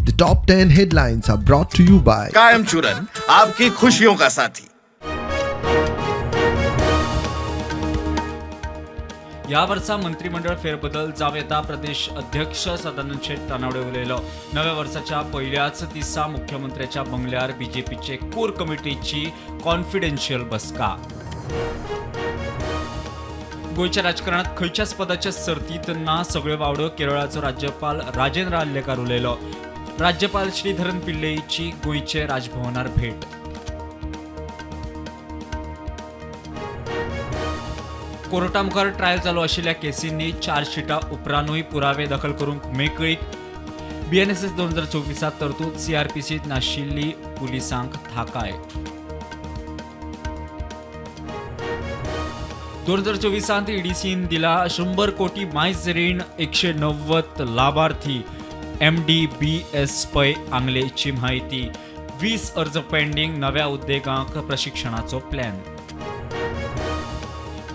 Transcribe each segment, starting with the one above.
The top 10 headlines are brought to you by कायम चूरन आपकी खुशियों का साथी। ह्या वर्सा मंत्रिमंडळ फेरबदल जावं येता, प्रदेश अध्यक्ष सदानंद शेट तानावडे उलयलो. नव्या वर्साच्या पयल्याच दिसा मुख्यमंत्र्याच्या बंगल्यार बीजेपीचे कोर कमिटीची कॉन्फिडेन्शियल बसका. गोंयच्या राजकारणात खंयच्याच पदाच्या सर्तीत ना सगळे वावडो, केरळाचो राज्यपाल राजेंद्र आर्लेकार उलयलो. राज्यपाल श्रीधरन पिल्लईची गोंयचे राजभवनार भेट. कोर्टा मुखार ट्रायल चालू आशिल्ल्या केसींनी चार्जशिटा उपरांतूय पुरावे दाखल करूंक मेकळीक. बीएनएसएस 2024 तरतूद सीआरपीसीत नाशिल्ली, पुलिसांक थाकाय. 2024 ईडीसीन दिला 100 कोटी मायज रीण, 190 लाभार्थी. एमडी बी एस पै आंगलेची म्हायती. 20 अर्ज पेंडींग, नव्या उद्देगांक प्रशिक्षणाचो प्लॅन.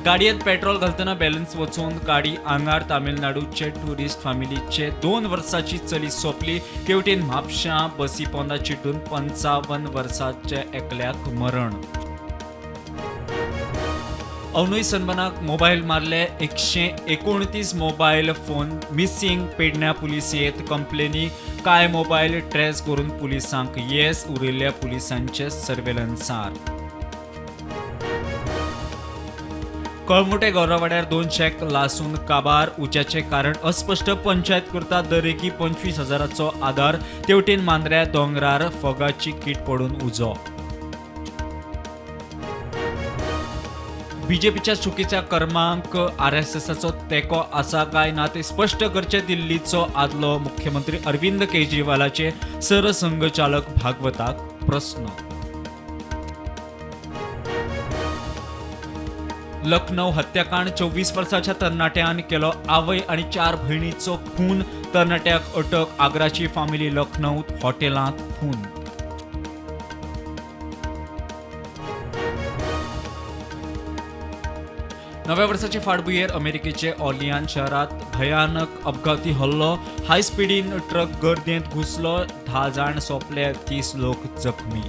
गाडयेंत पेट्रोल घालतना बॅलन्स वचून गाडी आंगार तामिळनाडूचे टुरिस्ट फॅमिलीचे 2 वर्साची चली सोंपली. तेवटेन म्हापशां बसी पोंदा चिटून 55 वर्साचे एकल्याक मरण. अवनूय सनबनाक मोबायल मारले, 129 मोबायल फोन मिसिंग. पेडण्या पुलिसेंत कंप्लेनी, कांय मोबायल ट्रेस करून पुलिसांक येस, उरिल्ल्या पुलिसांचे सर्वेलन्सार. कळमुटे गौरावाड्यार 2 शॅक लासून काबार, उज्याचें कारण अस्पश्ट. पंचायत करता दरेकी 25,000चो आदार. तेवटेन मांद्र्या दोंगरार फोगाची कीट पडून उजो. बीजेपीच्या चुकीच्या कर्मांक आरएसएसाचो तेंको आसा काय ना ते स्पश्ट करचे, दिल्लीचो आदलो मुख्यमंत्री अरविंद केजरीवालाचे सरसंघचालक भागवताक प्रस्न. लखनौ हत्याकांड, 24 वर्साच्या तरणाट्यान केलो आवय आनी 4 भयणीचो खून. तरणाट्याक अटक. आग्राची फामिली लखनौत हॉटेलांत खून. नव्या वर्साचे फाटभुंयेर अमेरिकेचे ऑर्लियान शहरात भयानक अपघाती हल्लो. हाय स्पिडीन ट्रक गर्देंत घुसलो, 10 जाण सोंपले, 30 लोक जखमी.